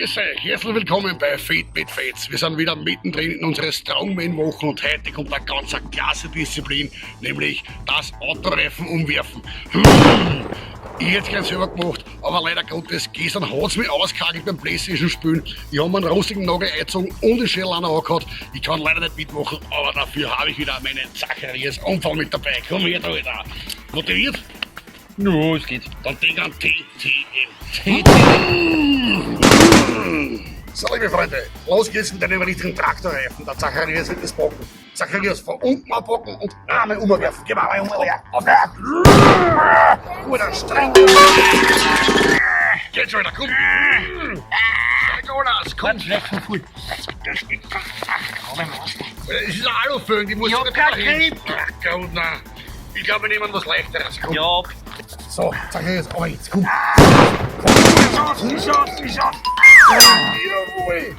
Grüß euch, herzlich willkommen bei Fit mit Fets. Wir sind wieder mittendrin in unserer Strongman-Woche und heute kommt eine ganz klasse Disziplin, nämlich das Autoreifen umwerfen. Ich hätte es gern selber gemacht, aber leider Gottes, gestern hat es mich ausgehagelt beim Playstation spielen. Ich habe mir einen rostigen Nagel eingezogen und den Schädel auch noch angehauen. Ich kann leider nicht mitmachen, aber dafür habe ich wieder meinen Zacharias Unfall mit dabei. Komm her, da, Alter. Motiviert? Ja, es geht. Dann denk an TTM. So, liebe Freunde, los geht's mit einem richtigen Traktorreifen. Der Zacharias wird das packen. Zacharias, von unten anpacken und einmal umwerfen. Geh mal einmal um, auf her. Gut, dann streng. Geht schon wieder, komm. Steig alles, komm. Das geht ganz Es ist ein Aluföhn, die muss Ich hab nicht keinen dahin. Grip. Ach Gott, nein. Ich glaube, wir nehmen was Leichteres. Komm. Ja, So, Zacharias, aber jetzt, komm. ich schaff's, ich schaff's. Jawohl!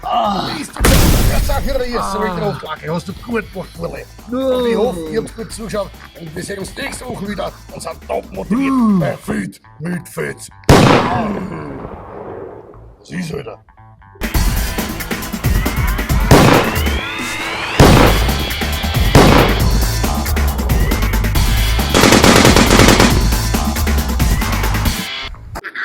Ist der Zacharias, so wie Kraftwackel. Hast du gut gemacht, Burle. Und ich hoffe, ihr habt gut zugeschaut und wir sehen uns nächste Woche wieder und sind top motiviert bei Fit mit Fetz. Was ist, Alter?